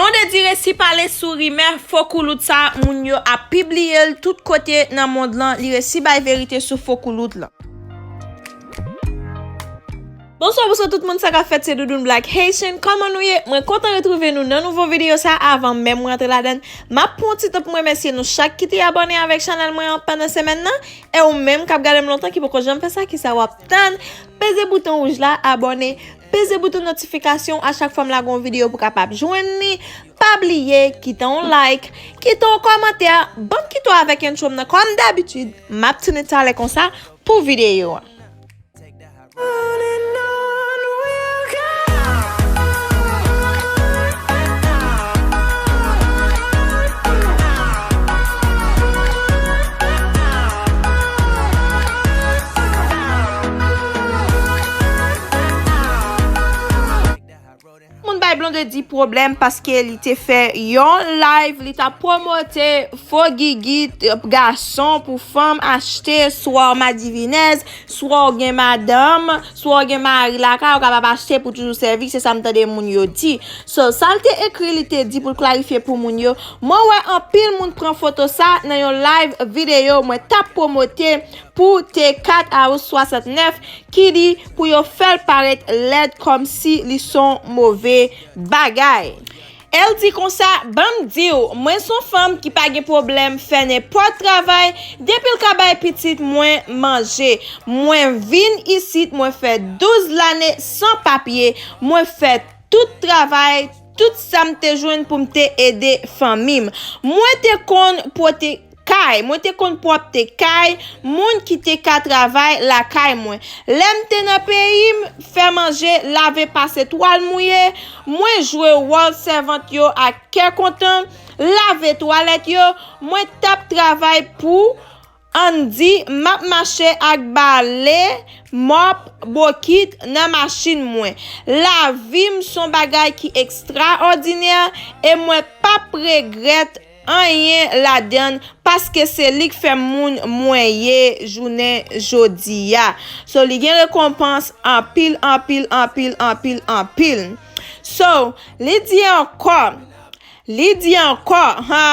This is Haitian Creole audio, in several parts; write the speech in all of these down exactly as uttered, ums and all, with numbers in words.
Blondedy resi pale sou rimè fo koulout sa, moun yo ap pibliye l tout kote nan mond lan, li resi bay verite sou fo koulout lan. Bonswa, bonswa tout moun, sa k ap fèt, se Doudoune Black Haitian. Kòman nou ye? Mwen kontan retwouve nou nan nouvo videyo sa. Avan menm mwen antre ladan l, m ap pran yon ti tan pou m remèsye nou chak ki te abòne avèk chanèl mwen an pandan semèn nan. E ou menm k ap gade m lontan ki poko janm fè sa, kisa w ap tann? Peze bouton wouj la, abòne, peze bouton notifikasyon a chak fwa m lage yon videyo pou w kapab jwenn li. Pa bliye, kite yon like, kite yon kòmantè, ban m kite w avèk entwo m nan. Kòm dabitid, m ap tounen talè konsa pou videyo a. Moun bay Blondedy pwoblèm paske li te fè yon live, li t ap pwomote fo gigit gason pou fanm achte, swa w madivinèz, swa w gen madanm, swa w gen mari lakay, ou kapab achte pou toujou sèvi, se sa m tande moun yo di. So, sa l te ekri, li te di pou l klarifye pou moun yo. Mwen wè anpil moun pran foto sa nan yon live videyo mwen t ap pwomote pou T kat a swasantnèf, ki di pou yo fè l parèt lèd kòmsi li s on move bagay. E l di konsa, ban m di w, mwen s on fanm ki pa gen pwoblèm fè nenpòt travay, depi l ka bay pitit mwen manje. Mwen vin isit, mwen fè douz lane san papye, mwen fè tout travay, tout sa m te jwenn pou m te ede fanmi m. Mwen te konn pwote kay, mwen te konn pwòpte kay moun ki te ka travay lakay mwen. Lè m te nan peyi m, fè manje, lave, pase twal mouye, mwen jwe wòl sèvant yo ak kè kontan, lave twalèt yo, mwen t ap travay pou, ann di, m ap mache ak bale, mòp, bokit nan machin mwen. Lavi m s on bagay ki ekstraòdinè e mwen p ap regrèt anyen ladan l, paske se li k fè moun mwen ye jounen jodi a. So, li gen rekonpans anpil, anpil, anpil, anpil, anpil. So, li di ankò, li di ankò, ha,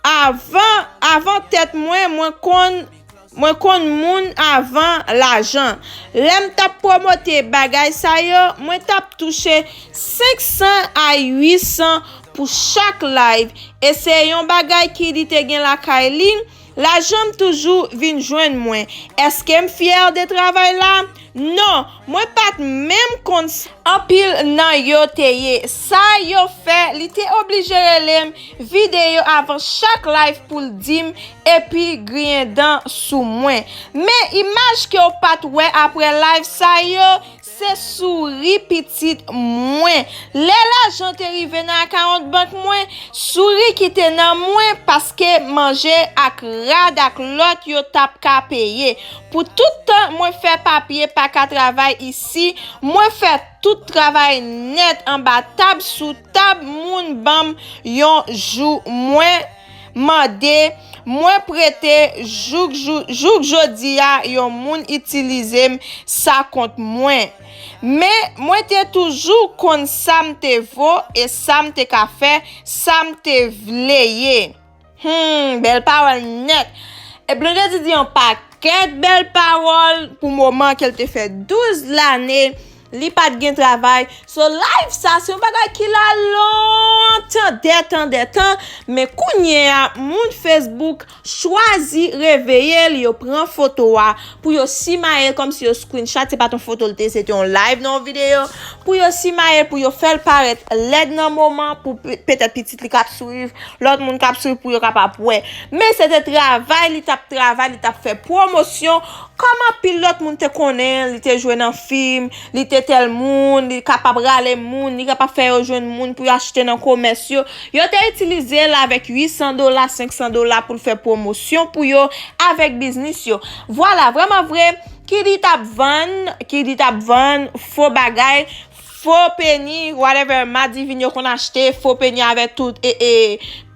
avan, avan tèt mwen, mwen konn Mwen konn moun avan lajan. Lè m t ap pwomote bagay sa yo, mwen t ap touche senk san a uit san pou chak live. E se yon bagay ki li te gen lakay li. Lajan m toujou vin jwenn mwen. Èske m fyè de travay la? Non, mwen pa t menm konn sa. Anpil nan yo te ye. Sa yo fè, li te oblije rele m videyo avan chak live pou l di m epi griyen dan sou mwen. Men imaj ke w pa t wè apre live sa yo, se souri pitit mwen. Lè lajan te rive nan akawont bank mwen, souri ki te nan mwen paske manje ak rad ak lòt yo t ap ka peye. Pou tout tan mwen fè papye pa ka travay isi, mwen fè tout travay nèt anba tab, sou tab, moun ban m yon jou, mwen mande, mwen prete, jouk jou, jouk jodi a, yon moun itilize m, sa kont mwen. Men, mwen te toujou konn sa m te vo e sa m te ka fè, sa m te vle ye. Hmm, bèl pawòl nèt. E Blondedy di yon pakèt bèl pawòl pou moman ke l te fè douz lane, li pa t gen travay. So, live sa, se yon bagay ki la lontan, dètan, dètan. Men kounye a, moun Facebook chwazi reveye l, yo pran foto a, pou yo simaye l kòmsi yo screenshot, se pa t yon foto l te, se te yon live nan yon videyo, pou yo simaye l, pou yo fè l parèt lèd nan moman, pou pe-, petèt pitit li k ap swiv, lòt moun k ap swiv pou yo kapab wè. Men se te travay, li t ap travay, li t ap fè pwomosyon, kòm anpil lòt moun te konnen, li te jwe nan fim, li te tèl moun, li kapab rale moun, li kapab fè yo jwenn moun pou yo achte nan komès yo. Yo te itilize l avèk uit san dola, senk san dola pou l fè pwomosyon pou yo avèk biznis yo. Vwala, vrèman vre, ki li t ap vann, ki li t ap vann fo bagay, fo peni, whatever, madivin yo konn achte fo peni avèk tout e, e,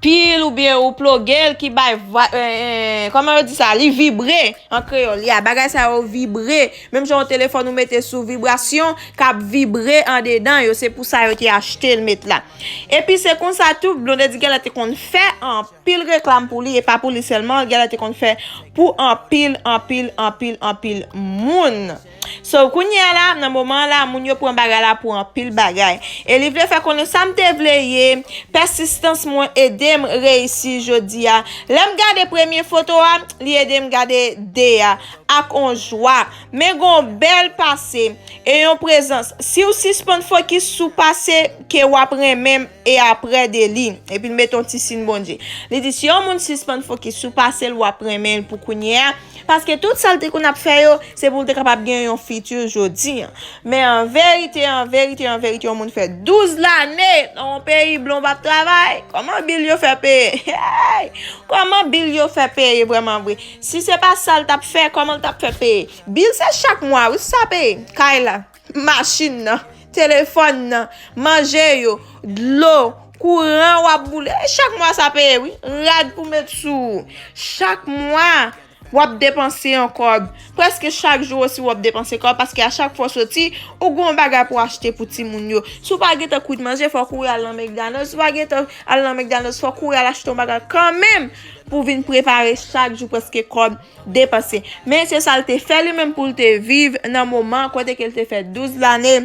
pil oubyen ou ploge l ki bay va- e, e, kòman yo di sa, li vibre an kreyòl, ya, bagay sa yo vibre, menm jan yon telefòn ou mete sou vibrasyon k ap vibre andedan yo, se pou sa yo te achte l met la. Epi se konsa tou, Blondedy genlè te konn fè anpil reklam pou li, e pa pou li sèlman, genlè te konn fè pou anpil, anpil, anpil, anpil moun. So, kounye a la, nan moman an la, moun yo pran bagay la pou anpil bagay. E li vle fè konnen sa m te vle ye, pèsistans mwen ede m reyisi jodi a. Lè m gade premye foto a, li ede m gade de a, ak on jwa. Men gon bèl pase, e yon prezans. Si w sispann fokis sou pase ke w ap renmen m e aprè de li. Epi l mete yon ti siy Bondye. Li di, si yon moun sispann fokis sou pase l, w ap renmen l pou kounye a. Paske tout sa l te konn ap fè yo, se pou l te kapab gen yon fiti jodi a. Men an verite, an verite, an verite, yon moun fè douz lane nan yon peyi blan p ap travay. Kòman bil yo fè peye? Hey! Kòman bil yo fè peye vrèman vre? Si se pa sa l t ap fè, kòman l t ap fè peye? Bil se chak mwa, wi, sa peye. Kay la, machin nan, telefòn nan, manje yo, dlo, kouran w ap boule. E chak mwa sa peye, wi. Rad pou met sou ou. Chak mwa, w ap depanse yon kòb. Prèske chak jou osi, w ap depanse kòb, paske a chak fwa w soti, ou gen yon bagay pou w achte pou timoun yo. Si w pa gentan kwit manje, fò w kouri al nan McDonald's. Si w pa gentan al nan McDonald's, fò w kouri al achte yon bagay kanmenm pou w vin prepare chak jou, prèske kòb depanse. Men se sa l te fè li menm pou l te viv nan moman kote ke l te fè douz lane.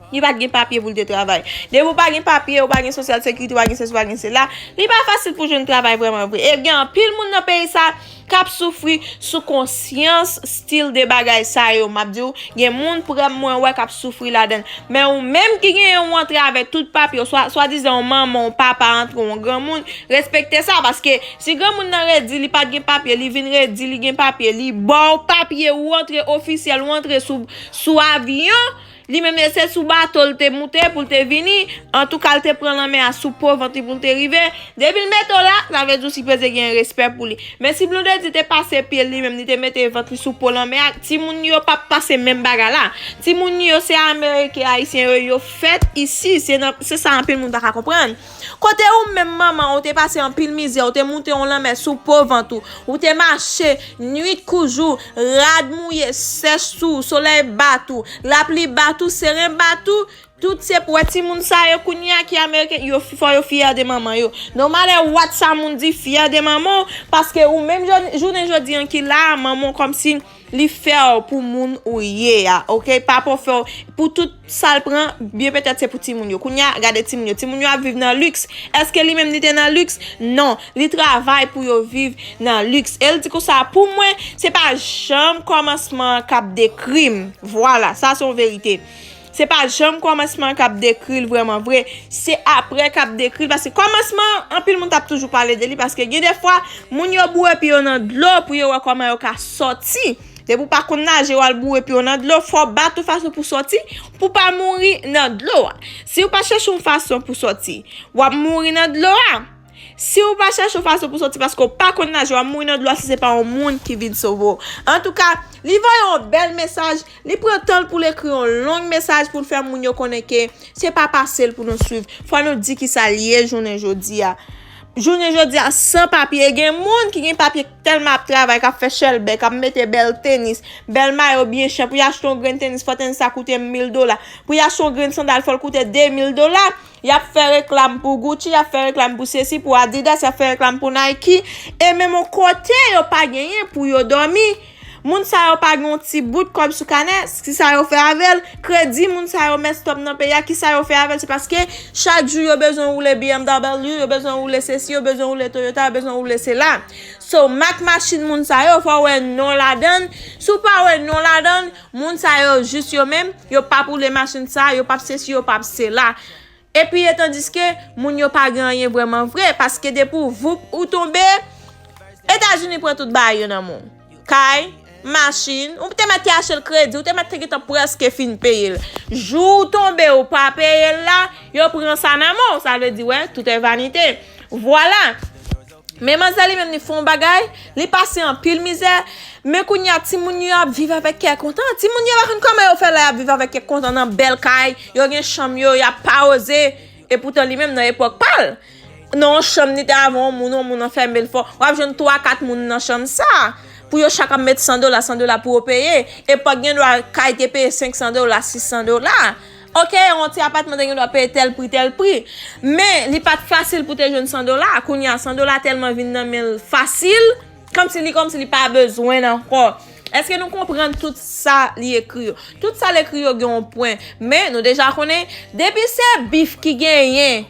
Li pa t gen papye pou l te travay. Depi w pa gen papye, ou pa gen Social Security, ou pa gen sesi, ou pa gen sela, li pa fasil pou jwenn travay vrèman vre. E gen anpil moun nan peyi sa k ap soufri sou konsyans stil de bagay sa yo. M ap di w, gen moun prè m mwen wè k ap soufri ladan l. Men ou menm ki genyen yon antre avèk tout papye w, swa, swadizan yon manman, yon papa antre, yon granmoun, respekte sa, paske si granmoun nan redi li pa t gen papye, li vin redi li gen papye, li ba w papye, ou antre ofisyèl, ou antre sou, sou avyon, li menm se sou bato l te moute pou l te vini, antouka l te pran lanmè a sou po vant li pou l te rive, depi l mete w la, sa vle di w sipoze gen respè pou li. Men si Blondedy te pase pye l li menm, li te mete vant li sou po lanmè a, timoun yo p ap pase menm bagay la. Timoun yo se Ameriken, Ayisyen yo, yo fèt isi, se nan, se sa anpil moun pa ka konprann. Kote ou menm manman, ou te pase anpil mizè, ou te moute yon lanmè sou po vant ou, ou te mache nwit kou jou, rad mouye, sèch sou ou, solèy bat ou, lapli bat ou, seren bat ou, tout se pou wè timoun sa yo kounye a ki Ameriken, yo f- fò yo fyè de manman yo. No matter what sa moun di, fyè de manman w, paske ou menm jò- jounen jodi an ki la a, manman w kòmsi li fè w pou moun ou ye a, oke? Pa pou fè w pou tout sa l pran, byen petèt se pou timoun yo. Kounye a, gade timoun yo. Timoun yo ap viv nan liks. Èske li menm li te nan liks? Non. Li travay pou yo viv nan liks. E l di konsa, pou mwen, se pa janm kòmansman an k ap dekri m. Vwala, sa se yon verite. Se pa janm kòmansman an k ap dekri l vrèman vre. Se apre k ap dekri l. Paske kòmansman an, anpil moun t ap toujou pale de li. Paske gen de fwa, moun yo boure pye yo nan dlo pou yo wè kòman yo ka sòti. Depi w pa konn naje, w al boure pye w nan dlo, fò w bat yon fason pou sòti, pou w pa mouri nan dlo a. Si w pa chèche yon fason pou sòti, w ap mouri nan dlo a. Si w pa chèche yon fason pou sòti paske w pa konn naje, w ap mouri nan dlo a si se pa yon moun ki vin sove w. Antouka, li voye yon bèl mesaj, li pran tan l pou l ekri yon long mesaj pou l fè moun yo konnen ke se pa pase l pou nou swiv. Fò nou di kisa l ye jounen jodi a. Jounen jodi a, san papye, gen moun ki gen papye tèlman ap travay, k ap fè chèlbè, k ap mete bèl tenis, bèl mayo byen chè. Pou y achte yon grenn tenis, fò tenis sa koute mil dola. Pou y achte yon grenn sandal, fò l koute de mil dola. Y ap fè reklam pou Gucci, y ap fè reklam pou sesi, pou Adidas, y ap fè reklam pou Nike. E menm yon kote yo pa genyen pou yo dòmi. Moun sa yo pa gen yon ti bout kòb sou kanè, kisa yo fè avè l? Kredi moun sa yo mèstòp nan peyi a, kisa yo fè avè l? Se paske chak jou yo bezwen woule B M W, yo bezwen woule sesi, yo bezwen woule Toyota, yo bezwen woule sela. So, mak machin moun sa yo, fò w wè non ladan l. Si w pa wè non ladan l, moun sa yo jis yo menm, yo p ap woule machin sa, yo p ap sesi, yo p ap sela. Epi, e tandiske moun yo pa gen anyen vrèman vre, paske depi w voup ou tonbe, Etazini pran tout bagay yo nan men w. Kay, machin, ou te mèt te achte l kredi, ou te mèt te gentan prèske fin peye l. Jou w tonbe, ou pa peye l la, yo pran sa nan men w. Sa vle di, wè, tout è vanite. Vwala. Men manzè li menm li fè yon bagay, li pase anpil mizè, men kounye a timoun yo ap viv avèk kè kontan. Timoun yo pa konn kòman yo fè lè y ap viv avèk kè kontan nan bèl kay, yo gen chanm yo, y ap pawouze, epoutan li menm nan epòk pa l. Nan yon chanm li te avè yon moun, yon moun anfème l fò, w ap jwenn twa kat moun nan chanm sa. Pou yo chak ap met san dola, san dola pou yo peye. Epòk gen dwa kay te peye senk san dola, sis san dola. Oke, yon ti apatman te gen dwa peye tèl pri, tèl pri. Men, li pa t fasil pou te jwenn san dola. Kounye a, san dola tèlman vin nan men l fasil, kòmsi li, kòmsi li pa bezwen l ankò. Èske nou konprann tout sa li ekri yo? Tout sa l ekri yo gen yon pwen. Men, nou deja konnen, depi se bif ki genyen,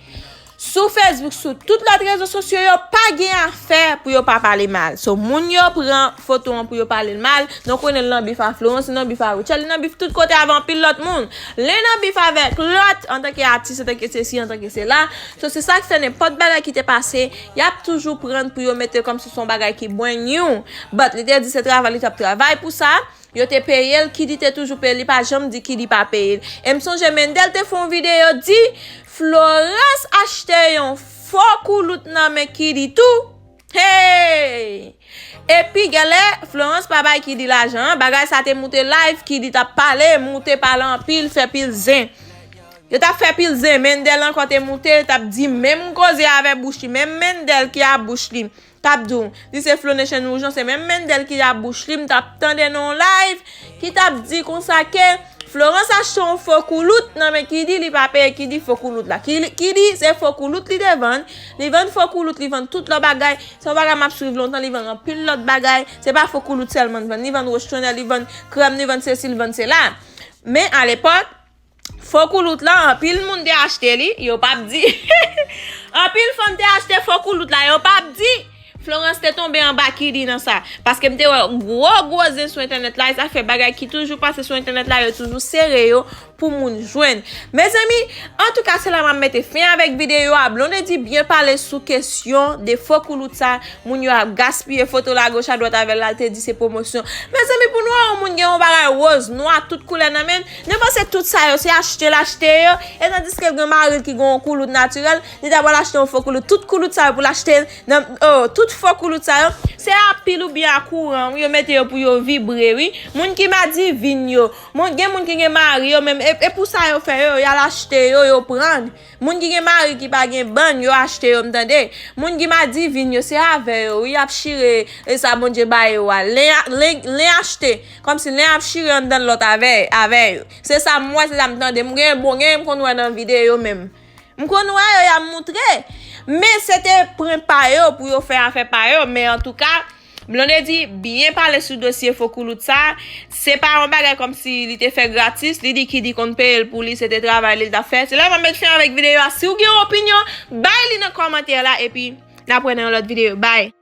sou Facebook, sou tout lòt rezo sosyo yo, pa gen afè pou yo pa pale mal. So, moun yo pran foto an pou yo pale l mal. Nou konnen l nan bif a Florence, li nan bif a Rutshelle, li nan bif tout kote avè anpil lòt moun. Li nan bif avèk lòt, antanke atis, antanke sesi, antanke sela. So, se sa k fè nenpòt bagay ki te pase, y ap toujou pran pou yo mete kòmsi se yon bagay ki brand new. But, li te di se travay, li t ap travay pou sa. Yo te peye l, Kidi te toujou peye l, li pa janm di Kidi pa peye l. E m sonje Mendel te fè yon videyo di, Florence achte yon fo koulout nan men Kidi tou. Hey! Epi, genlè, Florence pa bay Kidi lajan an, bagay sa te moute live, Kidi t ap pale, moute pale anpil, fè pil zen. Yo t ap fè pil zen, Mendel ankò te moute, t ap di menm koze avè bouch li, menm Mendel ki a bouch li. T ap di w, li se Flo Nation Rouge lan, se menm Mendel ki a bouch li, m t ap tande nan yon live, ki t ap di konsa ke Florence achte yon fo koulout nan men Kidi, li pa peye Kidi fo koulout la. Ki-, Kidi se fo koulout li te vann, li vann fo koulout, li vann tout lòt bagay. Se yon bagay m ap swiv lontan, li vann anpil lòt bagay. Se pa fo koulout sèlman li vann, li vann woch tonnè, li vann krèm, li vann sesi, li vann sela. Men alepòk, fo koulout la, anpil moun te achte li, yo p ap di. Anpil fanm te achte fo koulout la, yo p ap di. Florence te tonbe anba Kidi nan sa. Paske m te wè gwo, gwo zen sou entènèt la, e sa fè bagay ki toujou pase sou entènèt la, yo toujou sere yo pou moun jwenn. Mezanmi, antouka, se la m ap mete fen avèk videyo a. Blondedy byen pale sou kesyon de fo koulout sa. Moun yo ap gaspiye foto l agoch adwat avè l, al te di se pwomosyon. Mezanmi, pou nou wè yon moun gen yon bagay woz, nwa, tout koulè nan men l, nou panse tout sa yo se achte l achte yo, e tandiske l gen mari l ki gen yon koulout natirèl, li ta pral achte yon fo koulout, tout koulout sa yo pou l achte l nan, oh, tout fo koulout sa yo, se a pil oubyen a kouran, wi, yo mete yo pou yo vibre, wi. Moun ki madivin yo, moun, gen moun ki gen mari yo menm, e, e pou sa yo fè yo, y al achte yo, yo pran. Moun ki gen mari ki pa gen bann, yo achte yo, m tande. Moun ki madivin yo, se avè yo, wi, y ap chire, e sa Bondye ba yo a. Len, len, len achte, kòmsi len ap chire anndan lòt avè, avè yo. Se sa m wè, se sa m tande. M gen bon, gen m konn wè nan videyo menm. M konn wè yo, y ap moutre. Men se te pwen pa yo pou yo fè afè pa yo, men antouka, Blondedy byen pale sou dosye fo koulout sa. Se pa yon bagay kòmsi li te fè gratis. Li di Kidi konn peye l pou li, se te travay li l t ap fè. Se la m ap met fen avèk videyo a. Si w gen yon opinyon, bay li nan kòmantè la, epi n ap wè nan yon lòt videyo. Bye!